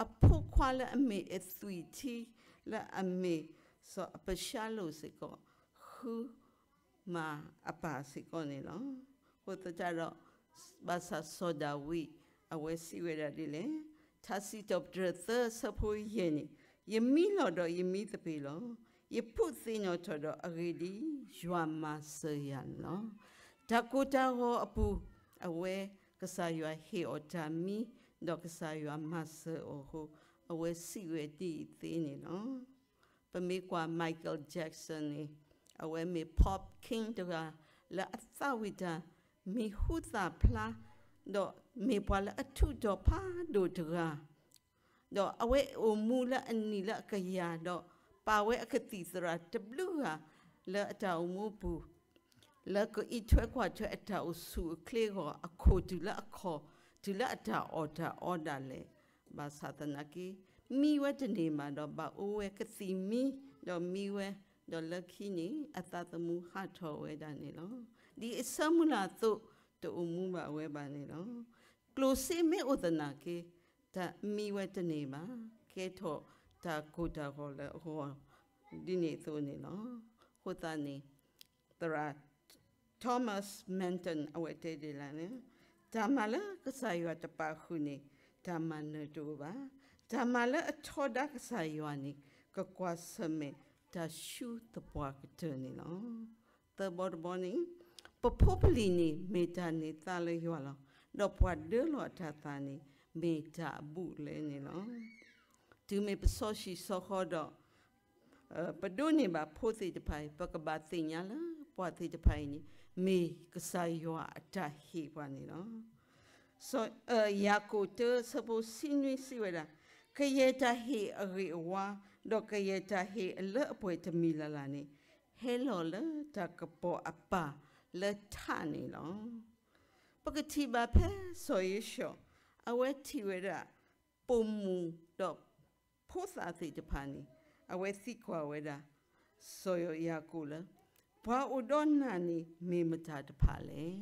အဖိခွါလၢအမ့ၢ်အသွံၣ်ထံ လၢအမ့ၢ်စီၤအးဘၡါလိၣ်စ့ၢ်ကီး ဃု မၤအပၢ်စ့ၢ်ကီးန့ၣ်လီၤ. အဃိသတးဒီး ဘၣ်ဆၣ်စီၤဒၤဝံး အဝဲစံးဝဲဒၣ်ဒ်လဲၣ်, ထါစံးထီၣ်ပတြၢၤသၢဆၢဖိယဲၢ်န့ၣ်, ယမံလီၤဒီးယမံသပ့ၤလီၤ. ယဖုးသ့ၣ်နီၣ်ထီၣ်ဒီးအဂ့ၢ်ဒ်အံၤ, ယွၤမၤစၢၤယၤန့ၣ်လီၤ. တၢ်ကိၢ်တၢ်ဂီၤအပူၤ အဝဲကစၢ်ယွၤဟ့ၣ်အီၤတၢ်မံ, ဒီးကစၢ်ယွၤမၤစၢၤအီၤအဃိ အဝဲစံးဝဲဒ်အံၤသ့န့ၣ်လီၤ. ပမ့ၢ်ကွၢ် Michael Jackson န့ၣ် အဝဲမ့ၢ် pop king တဂၤ လၢအသးဝံၣ်တၢ်မံၤဟူသၣ်ဖျါ, ဒီးမ့ၢ်ပှၤလၢအထူးတီၤဖးဒိၣ်တဂၤ, ဒီးအဝဲအိၣ်မူလၢအနံၣ်လၢအကယၤ, ဒီးပာ်ဝဲအကသံၣ်သရၣ်တဘျုးဂၤ လၢအတၢ်အိၣ်မူအပူၤ လၢကအံးထွဲကွၢ်ထွဲအတၢ်အိၣ်ဆူၣ်အိၣ်ချ့အဂီၢ် အခိၣ်တုၤလၢအခီၣ် တုၤလၢအတၢ်အီၣ်တၢ်အီဒၣ်လဲာ်, ဘၣ်ဆၣ်သနာ်က့ မံဝဲတန့ၢ်ဘၣ်ဒီး ဘၣ်အိၣ်ဝဲကသံၣ်မံ, ဒီးမံဝဲ, ဒီးလၢခံန့ၣ် အသးသမူဟးထီၣ်ဝဲဒၣ်န့ၣ်လီၤ. ဒ်အဆၢမုၢ်လၢ်အသိး တအိၣ်မူဘၣ်ဝဲဘၣ်န့ၣ်လီၤ. ကျိၣ်စ့မ့ၢ်အိၣ်သနာ်က့ တၢ်မံဝဲတန့ၢ်ဘၣ်, ကဲထီၣ်တၢ်ကိၢ်တၢ်ဂီၤလၢအဂီၢ် ဒ်န့ၣ်အသိးန့ၣ်လီၤ. အဃိသတးန့ၣ် သရၣ် Thomas Manton အဝဲတဲဒ်လဲၣ်န့ၣ်, တၢ်မၤလၢကစၢ်ယွၤတပာ်ဃုာ်န့ၣ် တၢ်မၤနၢၤတအိၣ်ဘၣ်. တၢ်မၤလၢအထီဒါကစၢ်ယွၤန့ၣ် ကကွၢ်ဆၢၣ်မဲာ်တၢ်ဆူသပှၢ်ကတၢၢ်န့ၣ်လီၤ. သၢဘီတဘီန့ၣ်, ပဖိပလံၤန့ၣ် မ့ၢ်တၢ်န့ၢ်သါလၢယွၤလီၤ. ဒီးပှၤဒၢလီၤအတၢ်သးန့ၣ် မ့ၢ်တၢ်အဘူးအလဲန့ၣ်လီၤ. တုၤမ့ၢ်ပစီဆှံစီဃီဒီး ပဒိးန့ၢ်ဘၣ်ဖိသ့ၣ်တဖၣ်အံၤ ပကဘၣ်သ့ၣ်ညါလၢပှၤသ့ၣ်တဖၣ်အံၤန့ၣ် မ့ၢ်ကစၢ်ယွၤအတၢ်ဟ့ၣ်ပှၤန့ၣ်လီၤ. စီၤ, ယၤကိာ်တၢဆၢဖိဆံနွံစံးဝဲဒၣ်, ကယဲၢ်တၢ်ဟ့ၣ်အဂ့ၢ်အဝါ, ဒီးကယဲၢ်တၢ်ဟ့ၣ်အလၢအပှဲၤတမံၤလၢ်လၢ်န့ၣ် ဟဲလီၤလၢတၢ်ကပီၤအပၢ်လၢထးန့ၣ်လီၤ. ပကထံၣ်ဘၣ်ဖဲစီၤဧ့ၡီၤ အဝဲထံၣ်ဝဲဒၣ် ပိာ်မုၣ်ဒီးဖိသၣ်သ့ၣ်တဖၣ်န့ၣ် အဝဲသံကွၢ်ဝဲဒၣ် စီၤယၤကိာ်လၢ ပှၤအိၣ်ဒီးနၤန့ၣ် မ့ၢ်မတၤတဖၣ်လဲၣ်.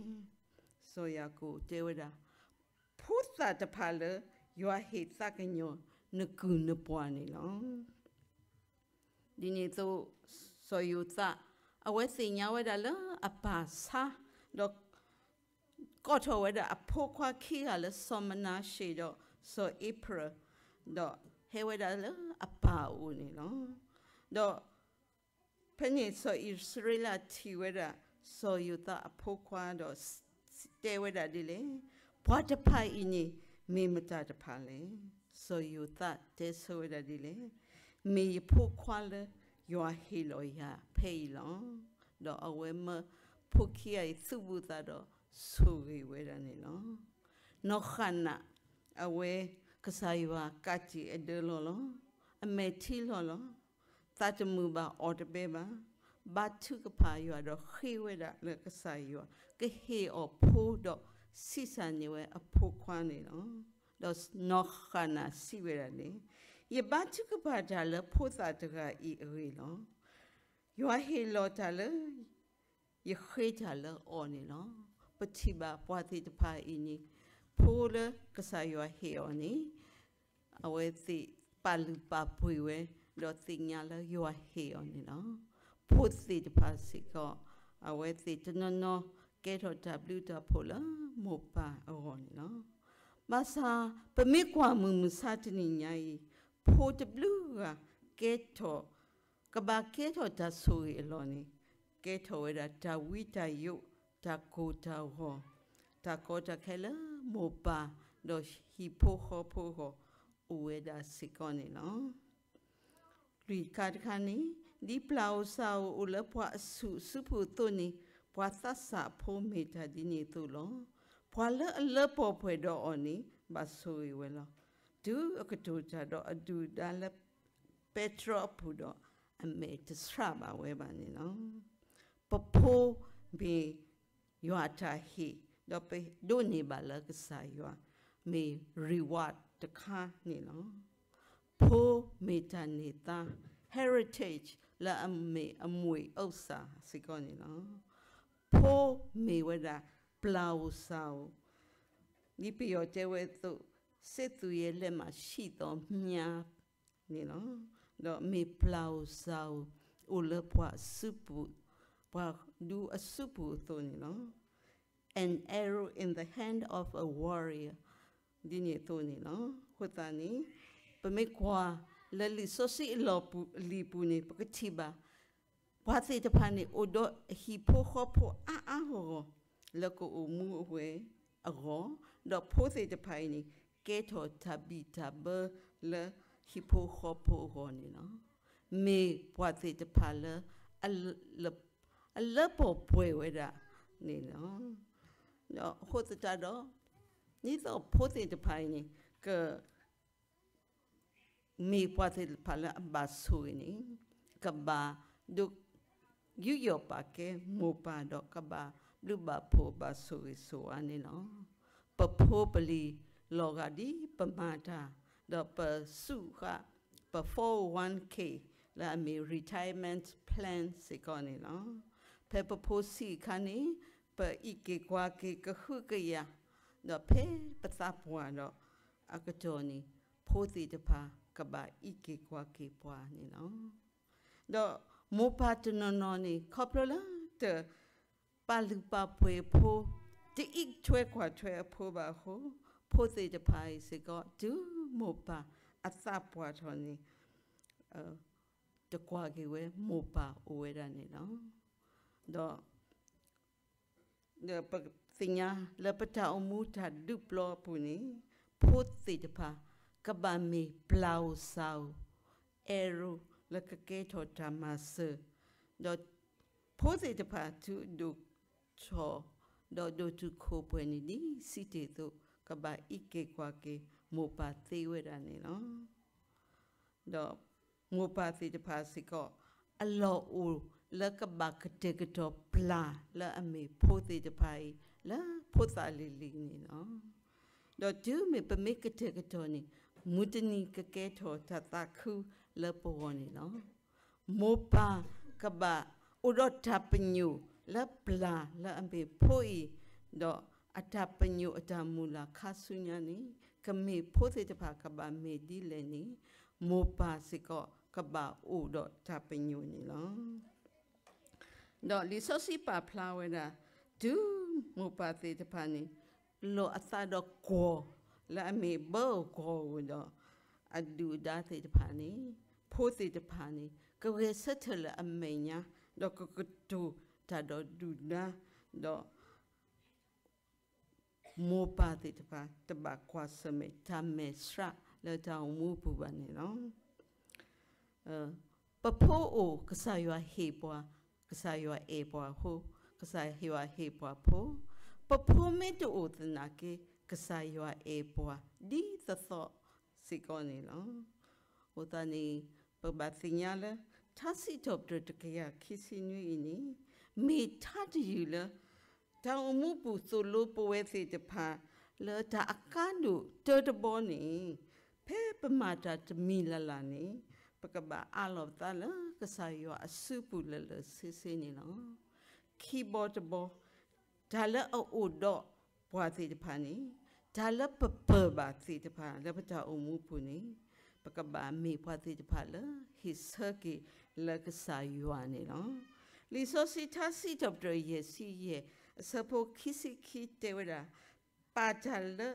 စီၤယၤကိာ်တဲဝဲဒၣ် ဖိသၣ်တဖၣ်လၢယွၤဟ့ၣ်သးကညီၤနကုၢ်နပှၤန့ၣ်လီၤ. ဒ်န့ၣ်အသိး စီၤယိၤသး အဝဲသ့ၣ်ညါဝဲဒၣ်လၢအပၢ်ဆါ, ဒီး ကိးထီၣ်ဝဲဒၣ်အဖိခွါခံဂၤလၢစီၤမနၤၡ့ဒီးစီၤအ့ဖရၢၣ်, ဒီးဟဲဝဲဒၣ်လၢအပၢ်အအိၣ်န့ၣ်လီၤ. ဒီး ဖဲန့ၣ်စီၤအံၣ်စရ့လးထံၣ်ဝဲဒၣ် စီၤယိၤသးအဖိခွါဒီး တဲဝဲဒၣ်ဒ်လဲၣ်, ပှၤတဖၣ်အံၤန့ၣ် မ့ၢ်မတၤတဖၣ်လဲၣ်. စီၤယိၤသးတဲဆၢဝဲဒၣ်ဒ်လဲၣ်, မ့ၢ်ယဖိခွါလၢယွၤဟ့ၣ်လီၤယၤဖဲအံၤလီၤ. ဒီးအဝဲမၢဖိခံဂၤအံၤ သူၣ်ဘူၣ်သးဒီးဆိၣ်ဂ့ၤဝဲဒၣ်န့ၣ်လီၤ. နီၢ်ဃၣ်နး အဝဲကစၢ်ယွၤကးတံာ်အဒၢလီၤလီၤ. အမဲာ်ထံလီၤလီၤ. သးတမုာ်ဘၣ်အီၣ်တဘဲဘၣ်, ဘါထုကဖၣ်ယွၤဒီးဃ့ဝဲဒၣ်လၢကစၢ်ယွၤ ကဟ့ၣ်အီၤဖိဒီးဆံးစၢ်န့ၢ်ဝဲအဖိခွါန့ၣ်လီၤ. ဒီးနီၢ်ဃၣ်နၤစံးဝဲဒၣ်န့ၣ်, ယဘါထုကဖၣ်တၢ်လၢဖိသၣ်တဂၤအံၤအဂ့ၢ်လီၤ. ယွၤဟ့ၣ်လီၤတၢ်လၢ ယဃ့တၢ်လၢအီၤန့ၣ်လီၤ. ပထံၣ်ဘၣ်ပှၤသ့ၣ်တဖၣ်အံၤန့ၣ် ဖိလၢကစၢ်ယွၤဟ့ၣ်အီၤန့ၣ် အဝဲသ့ၣ်ပာ်လုၢ်ပာ်ပှ့ၤဝဲ ဒီးသ့ၣ်ညါလၢယွၤဟ့ၣ်အီၤန့ၣ်လီၤ. ဖိသ့ၣ်တဖၣ်စ့ၢ်ကီး အဝဲသ့ၣ်တနီၤနီၤကဲထီၣ်တၢ်ဘျုးတၢ်ဖှိၣ်လၢမိၢ်ပၢ်အဂီၢ်န့ၣ်လီၤ. ဘၣ်ဆၣ် ပမ့ၢ်ကွၢ်မုၢ်မဆါတနံၤညါအံၤ ဖိတဘျုးဂၤကဲထီၣ် ကဘၣ်ကဲထီၣ်တၢ်ဆိၣ်ဂ့ၤအလီၢ်န့ၣ် ကဲထီၣ်ဝဲဒၣ်တၢ်ဝံတၢ်ယိး, တၢ်ကိၢ်တၢ်ဂီၤ, တၢ်ကီတၢ်ခဲလၢမိၢ်ပၢ် ဒီးဟံၣ်ဖိဃီဖိအဂီၢ် အိၣ်ဝဲဒၣ်စ့ၢ်ကီးန့ၣ်လီၤ. လွံၢ်ခါတခါန့ၣ်, ဒ်ပျၢ်ဧိၤစၢ်ဧိၤအိၣ်လၢပှၤအစုၣ်အစုပူၤအသိးန့ၣ်, ပှၤသးစၢ်အဖိမ့ၢ်တၢ်ဒ်န့ၣ်အသိးလီၤ. ပှၤလၢအလၢပှဲၤပှဲၤဒီးအီၤန့ၣ် ဘၣ်ဆိၣ်ဂ့ၤဝဲလီၤ. တုၤအကတိၤတၢ်ဒီးအဒုၣ်အဒါလၢ ပဲတြီအပူၤဒီး အမဲာ်တဆှးဘၣ်ဝဲဘၣ်န့ၣ်လီၤ. ပဖိမ့ၢ်ယွၤအတၢ်ဟ့ၣ်, ဒီးပဒိးန့ၢ်ဘၣ်လၢကစၢ်ယွၤ မ့ၢ် reward တခါန့ၣ်လီၤ. ဖိမ့ၢ်တၢ်န့ၢ်သါ heritage လၢအမ့ၢ်အမှ့ၢ်အိၣ်စၢ်စ့ၢ်ကီးန့ၣ်လီၤ. ဖိမ့ၢ်ဝဲဒၣ်ပျၢ်ဧိၤစၢ်ဧိၤ, ဒ်ပယီၤတဲဝဲအသိး, စစ်သူရဲ့လက်မှာရှိသောမြား န့ၣ်လီၤ. ဒီးမ့ၢ်ပျၢ်ဧိၤစၢ်ဧိၤ အိၣ်လၢပှၤအစုပူၤ, ပှၤဒူအစုပူၤအသိးန့ၣ်လီၤ. An arrow in the hand of a warrior ဒ်န့ၣ်အသိးန့ၣ်လီၤ. အဃိသတးန့ၣ် ပမ့ၢ်ကွၢ်လၢလံာ်စီဆှံအလီၢ်ပူၤအလံာ်ပူၤန့ၣ် ပကထံၣ်ဘၣ် ပှၤသ့ၣ်တဖၣ်န့ၣ် အိၣ်ဒီးဟံၣ်ဖိဃီဖိအါအါဂီၢ်ဂီၢ် လၢကအိၣ်မူအဝဲအဂီၢ်, ဒီးဖိသ့ၣ်တဖၣ်အံၤန့ၣ် ကဲထီၣ်တၢ်ဘံၣ်တၢ်ဘၢလၢဟံၣ်ဖိဃီဖိအဂီၢ်န့ၣ်လီၤ. မ့ၢ်ပှၤသ့ၣ်တဖၣ်လၢ အလၢပှဲၤပှဲၤဝဲဒၣ်န့ၣ်လီၤ. ဒီးအဃိသတးဒီး ဒ်သိးဖိသ့ၣ်တဖၣ်အံၤန့ၣ် က မ့ၢ်ပှၤသ့ၣ်တဖၣ်လၢအဘၣ်ဆိၣ်ဂ့ၤန့ၣ် ကဘၣ်ဒိးယူးယီၣ်ပာ်ကဲမိၢ်ပၢ်ဒီးကဘၣ်ဘျုးဘၣ်ဖှိၣ်ဘၣ်ဆိၣ်ဂ့ၤဆိၣ်ဝါန့ၣ်လီၤ. ပဖိပလံၤလီၤဂာ်ဒ်ပမၤတၢ် ဒီးပစုဃာ် ပ four oh one k လၢအမ့ၢ် retirement plan စ့ၢ်ကီးန့ၣ်လီၤ. ဖဲပဖိဆံးအခါန့ၣ် ပအံးက့ၤကွၢ်က့ၤကဟုကယာ် ဒီးဖဲပသးပှၢ်ဒီး အကတီၢ်န့ၣ် ဖိသ့ၣ်တဖၣ်ကဘၣ်အံးက့ၤကွၢ်က့ၤပှၤန့ၣ်လီၤ. ဒီးမိၢ်ပၢ်တနီၤနီၤန့ၣ် ခီဖျိလၢတပာ်လုၢ်ပာ်ပှ့ၤအဖိ, တအံးထွဲကွၢ်ထွဲအဖိဘၣ်အဃိ, ဖိသ့ၣ်တဖၣ်အံၤစ့ၢ်ကီး တုၤမိၢ်ပၢ်အသးပှၢ်ထီၣ်န့ၣ် တကွၢ်က့ၤဝဲမိၢ်ပၢ်အိၣ်ဝဲဒၣ်န့ၣ်လီၤ. ဒီး ဒီးပသ့ၣ်ညါလၢပတၢ်အိၣ်မူတၢ်ဒုးပျီအပူၤန့ၣ် ဖိသ့ၣ်တဖၣ် ကဘၣ်မ့ၢ်ပျၢ်ဧိၤစၢ်ဧိၤ arrow လၢကကဲထီၣ်တၢ်မၤစၢၤ, ဒီးဖိသ့ၣ်တဖၣ်တုၤအဒိၣ်ထီၣ် ဒီးဒိၣ်တုာ်ခိၣ်ပှဲၤန့ၣ် ဒ်စံးတ့ၢ်အသိး ကဘၣ်အံးက့ၤကွၢ်က့ၤမိၢ်ပၢ်သ့ဝဲဒၣ်န့ၣ်လီၤ. ဒီးမိၢ်ပၢ်သ့ၣ်တဖၣ်စ့ၢ်ကီး အလီၢ်အိၣ်လၢကဘၣ်ကတဲာ်ကတီၤပျၢ်လၢအမ့ၢ်ဖိသ့ၣ်တဖၣ်အံၤ လၢဖိသၣ်လံၤလံၤန့ၣ်လီၤ. ဒီးတုၤမ့ၢ်ပမ့ၢ်ကတဲာ်ကတီၤန့ၣ် မုၢ်တနံၤကကဲထီၣ်တၢ်သးခုလၢပဂီၢ်န့ၣ်လီၤ. မိၢ်ပၢ်ကဘၣ်အိၣ်ဒီးတၢ်ပညိၣ်လၢပျၢ်လၢအမ့ၢ်ဖိအံၤ, ဒီးအတၢ်ပညိၣ်အတၢ်မုၢ်လၢ်ခါဆူညါန့ၣ် ကမ့ၢ်ဖိသ့ၣ်တဖၣ်ကဘၣ်မ့ၢ်ဒ်လဲၣ်န့ၣ် မိၢ်ပၢ်စ့ၢ်ကီးကဘၣ်အိၣ်ဒီးတၢ်ပညိၣ်န့ၣ်လီၤ. ဒီးလံာ်စီဆှံပာ်ဖျါဝဲဒၣ် တုၤမိၢ်ပၢ်သ့ၣ်တဖၣ်န့ၣ် လီၤအသးဒီးကွီၢ်လၢအမ့ၢ်ဘၢကွီၢ်ဧိၤဒီး အဒုၣ်အဒါသ့ၣ်တဖၣ်န့ၣ် ဖိသ့ၣ်တဖၣ်န့ၣ် ကဂဲၤဆၢထၢၣ်လၢအမဲာ်ညါ ဒီးကကတိၤတၢ်ဒီးဒုၣ်ဒါ ဒီး မိၢ်ပၢ်သ့ၣ်တဖၣ် တဘၣ်ကွၢ်ဆၢၣ်မဲာ်တၢ်မဲာ်ဆှးလၢတၢ်အိၣ်မူအပူၤဘၣ်န့ၣ်လီၤ. ပဖိအိၣ် ကစၢ်ယွၤဟ့ၣ်ပှၤ, ကစၢ်ယွၤအဲၣ်ပှၤအဃိ, ကစၢ်ယွၤဟ့ၣ်ပှၤဖိ, ပဖိမ့ၢ်တအိၣ်သနာ်က့ ကစၢ်ယွၤအဲၣ်ပှၤဒ်သိးသိးစ့ၢ်ကီးန့ၣ်လီၤ. အဃိသတးန့ၣ် ပဘၣ်သ့ၣ်ညါလၢ ထါစံးထီၣ်ပတြၢၤတကယၤခံဆံနွံအံၤန့ၣ် မ့ၢ်ထါတယုၢ်လၢ တၢ်အိၣ်မူပူၤသိၣ်လိပဝဲသ့ၣ်တဖၣ် လၢတၢ်အကါဒိၣ်တၢတဘီန့ၣ် ဖဲပမၤတၢ်တမံၤလၢ်လၢ်န့ၣ် ပကဘၣ်အးလီၤပသးလၢကစၢ်ယွၤအစုပူၤလၢာ်လၢာ်ဆ့ဆ့န့ၣ်လီၤ. ခံဘီတဘီ တၢ်လၢအအိၣ်ဒီးပှၤသ့ၣ်တဖၣ်န့ၣ် တၢ်လၢပပၢၢ်ဘၣ်သ့ၣ်တဖၣ်လၢပတၢ်အိၣ်မူပူၤန့ၣ် ပကဘၣ်မ့ၢ်ပှၤသ့ၣ်တဖၣ်လၢဟ့ၣ်ဆၢက့ၤလၢကစၢ်ယွၤန့ၣ်လီၤ. လံာ်စီဆှံထါစံးထီၣ်ပတြၢၤယဲၢ်ဆံယဲၢ် အဆၢဖိခံဆံခံတဲဝဲဒၣ် ပာ်တၢ်လၢ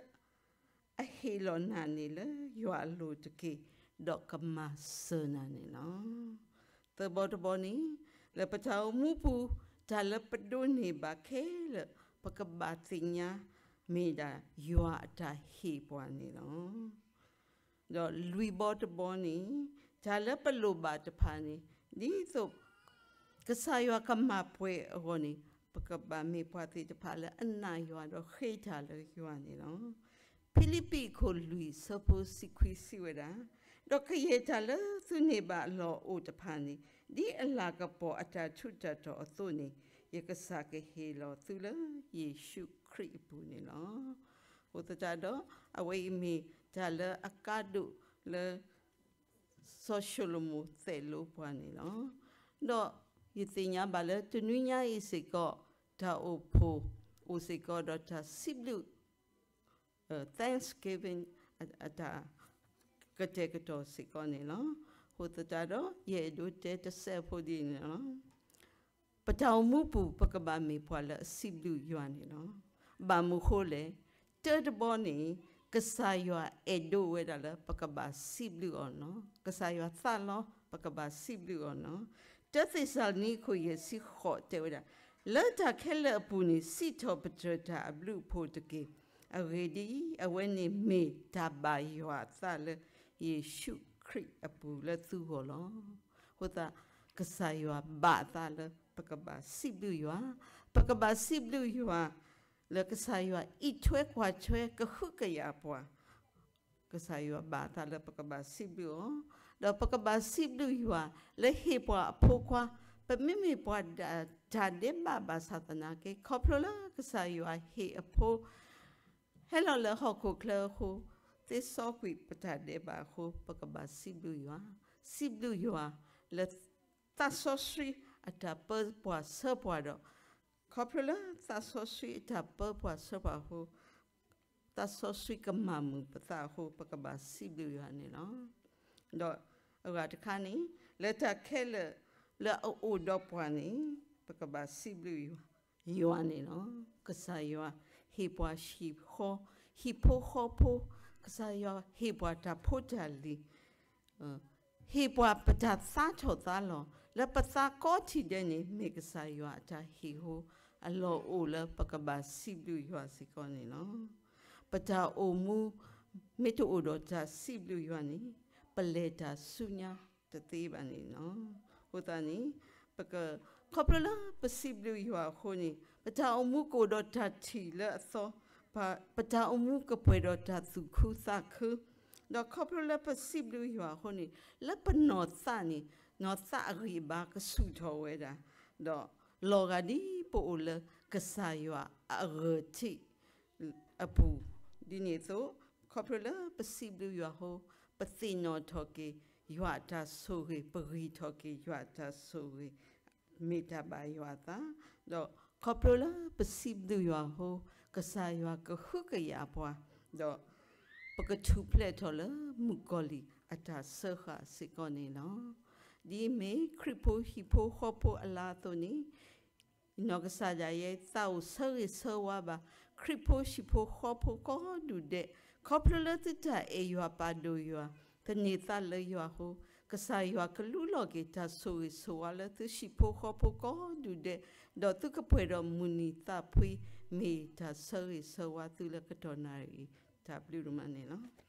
အဟ့ၣ်လီၤနၤန့ၣ်လၢယွၤအလိၤတက့ၢ်, ဒီးကမၤစၢၤနၤန့ၣ်လီၤ. သၢဘီတဘီန့ၣ် လၢပတၢ်အိၣ်မူပူၤ တၢ်လၢပဒိးန့ၢ်ဘၣ်ခဲလၢာ် ပကဘၣ်သ့ၣ်ညါမ့ၢ်ဒၣ်ယွၤအတၢ်ဟ့ၣ်ပှၤန့ၣ်လီၤ. ဒီးလွံၢ်ဘီတဘီန့ၣ် တၢ်လၢပလိၣ်ဘၣ်တဖၣ်န့ၣ် ဒ်သိး ကစၢ်ယွၤကမၤပှဲၤအဂီၢ်န့ၣ် ပကဘၣ်မ့ၢ်ပှၤသ့ၣ်တဖၣ်လၢအနာ်ယွၤဒီးဃ့တၢ်လၢယွၤန့ၣ်လီၤ. ဖံလံးပံးအခိၣ်လွံၢ်ဆၢဖိတဆံခွံစံးဝဲဒၣ်, ဒီးကယဲၢ်တၢ်လၢသုန့ၢ်ဘၣ်အလီၢ်အိၣ်တဖၣ်န့ၣ် ဒ်အလၤကပီၤအတၢ်ထူးတၢ်တီၤအသိးန့ၣ် ယကစၢ်ကဟ့ၣ်လီၤသုလၢယ့ၣ်ၡူးခရံာ်အပူၤန့ၣ်လီၤ. အဃိသတးဒီး အဝဲအံၤမ့ၢ်တၢ်လၢအကါဒိၣ်လၢ စီၤၡလိၤမိၣ်သိၣ်လိပှၤန့ၣ်လီၤ. ဒီးယသ့ၣ်ညါဘၣ်လၢတနွံညါအံၤစ့ၢ်ကီး တၢ်အိၣ်ဖှိၣ်အိၣ်စ့ၢ်ကီးဒီးတၢ်စံးဘျုး Thanksgiving အတၢ်ကတဲာ်ကတီၤစ့ၢ်ကီးန့ၣ်လီၤ. အဃိသတးဒီး ယအဲၣ်ဒိးတဲတစဲးဖိဒ်န့ၣ်လီၤ. ပတၢ်အိၣ်မူပူၤ ပကဘၣ်မ့ၢ်ပှၤလၢအစံးဘျုးယွၤန့ၣ်လီၤ. ဘၣ်မနုၤအဃိလဲၣ်, တၢတဘီန့ၣ် ကစၢ်ယွၤအဲၣ်ဒိးဝဲဒၣ်လၢပကဘၣ်စံးဘျုးအီၤလီၤ. ကစၢ်ယွၤသးလီ ပကဘၣ်စံးဘျုးအီၤလီၤ. တၢသ့းစၤလနံအခိၣ်ယဲၢ်ဆံဃိးတဲဝဲဒၣ်, လၢတၢ်ခဲလၢာ်အပူၤန့ၣ် စံးထီၣ်ပတြၢၤတၢ်အဘျုးအဖှိၣ်တက့ၢ်. အဂ့ၢ်ဒ်အံၤ, အဝဲန့ၣ်မ့ၢ်တၢ်ဘၣ်ယွၤအသးလၢယ့ၣ်ၡူးခရံာ်အပူၤလၢသုဂီၢ်လီၤ. အဃိသတး ကစၢ်ယွၤဘၣ်အသးလၢပကဘၣ်စံးဘျုးယွၤ, ပကဘၣ်စံးဘျုးယွၤ လၢကစၢ်ယွၤအံးထွဲကွၢ်ထွဲကဟုကယာ်ပှၤ, ကစၢ်ယွၤဘၣ်အသးလၢပကဘၣ်စံးဘျုးအီၤ, ဒီးပကဘၣ်စံးဘျုးယွၤလၢဟ့ၣ်ပှၤအဖိခွါ, ပမ့မ့ၢ်ပှၤဒၣ်တၢ်ဒဲးဘးဘၣ်ဆၣ်သနာ်က့ ခီဖျိလၢကစၢ်ယွၤဟ့ၣ်အဖိ ဟဲလီၤလၢဟီၣ်ခိၣ်ချၢအဃိ, သ့စီကွံာ်ပတၢ်ဒဲးဘးအဃိ ပကဘၣ်စံးဘျုးယွၤ, စံးဘျုးယွၤလၢသးစီဆှံအတၢ်ပၢပှၤဆှၢပှၤဒီး ခီဖျိလၢသးစီဆှံအတၢ်ပၢပှၤဆှၢပှၤအဃိ, သးစီဆှံကမၤမုာ်ပသးအဃိ ပကဘၣ်စံးဘျုးယွၤန့ၣ်လီၤ. ဒီးအဂၤတခါန့ၣ် လၢတၢ်ခဲလၢာ်လၢအအိၣ်ဒီးပှၤန့ၣ် ပကဘၣ်စံးဘျုးယွၤန့ၣ်လီၤ. ကစၢ်ယွၤဟ့ၣ်ပှၤဟံၣ်ဃီ, ဟံၣ်ဖိဃီဖိ, ကစၢ်ယွၤဟ့ၣ်ပှၤတၢ်ဖိတၢ်လံၤ ဟ့ၣ်ပှၤပတၢ်သါထီၣ်သါလီၤ လၢပသးကိးထံၣ်ဒဲးန့ၣ် မ့ၢ်ကစၢ်ယွၤအတၢ်ဟ့ၣ်အဃိ အလီၢ်အိၣ်လၢပကဘၣ်စံးဘျုးယွၤစ့ၢ်ကီးန့ၣ်လီၤ. ပတၢ်အိၣ်မူ မ့ၢ်တအိၣ်ဒီးတၢ်စံးဘျုးယွၤန့ၣ် ပလဲၤတၢ်ဆူညါတသ့ဘၣ်န့ၣ်လီၤ. အဃိသတးန့ၣ် ပက ခီဖျိလၢပစံးဘျုးယွၤအဃိန့ၣ် ပတၢ်အိၣ်မူကအိၣ်ဒီးတၢ်ထံၣ်လၢအသီ, ပ ပတၢ်အိၣ်မူကပှဲၤဒီးတၢ်သူၣ်ခုသးခု, ဒီးခီဖျိလၢပစံးဘျုးယွၤအဃိန့ၣ် လၢပနီၢ်သးန့ၣ် နီၢ်သးအဂံၢ်အဘါကဆူၣ်ထီၣ်ဝဲဒၣ်, ဒီးလီၤဂာ်ဒ်ပအိၣ်လၢကစၢ်ယွၤအဂၢၢ်ထံး အပူၤ, ဒ်န့ၣ်အသိး ခီဖျိလၢပစံးဘျုးယွၤအဃိ ပသ့ၣ်နီၣ်ထီၣ်က့ၤယွၤအတၢ်ဆိၣ်ဂ့ၤ, ပဂံၢ်ထီၣ်က့ၤယွၤအတၢ်ဆိၣ်ဂ့ၤ, မ့ၢ်တၢ်ဘၣ်ယွၤအသး, ဒီးခီဖျိလၢပစံးဘျုးယွၤအဃိ ကစၢ်ယွၤကဟုကယာ်ပှၤ, ဒီးပကထူၣ်ဖျဲးထီၣ်လၢမုၣ်ကီၤလံၢ်အတၢ်စၢဃာ်စ့ၢ်ကီးန့ၣ်လီၤ. ဒ်အမ့ၢ်ခရံာ်ဖိဟံၣ်ဖိဃီဖိအလါအသိးန့ၣ် နီၢ်ကစၢ်ဒၣ်ယဲ သးအိၣ်ဆၢဂ့ၤဆၢဝါဘၣ် ခရံာ်ဖိဟံၣ်ဖိဃီဖိကိးဒူၣ်ဒဲး, ခီဖျိလၢသုတၢ်အဲၣ်ယွၤပာ်ဒိၣ်ယွၤ, သန့ၤသးလၢယွၤအဃိ, ကစၢ်ယွၤကလူလီၤက့ၤတၢ်ဆိၣ်ဂ့ၤဆိၣ်ဝါလၢသုဟံၣ်ဖိဃီဖိကိးဒူၣ်ဒဲး, ဒီးသုကပှဲၤဒီးမုၢ်နံၤသးဖှံ, မ့ၢ်တၢ်ဆၢဂ့ၤဆၢဝါသုလၢကတီၢ်နၣ်ရံၣ်အံၤ, တၢ်ဘျုးဒိၣ်မးန့ၣ်လီၤ.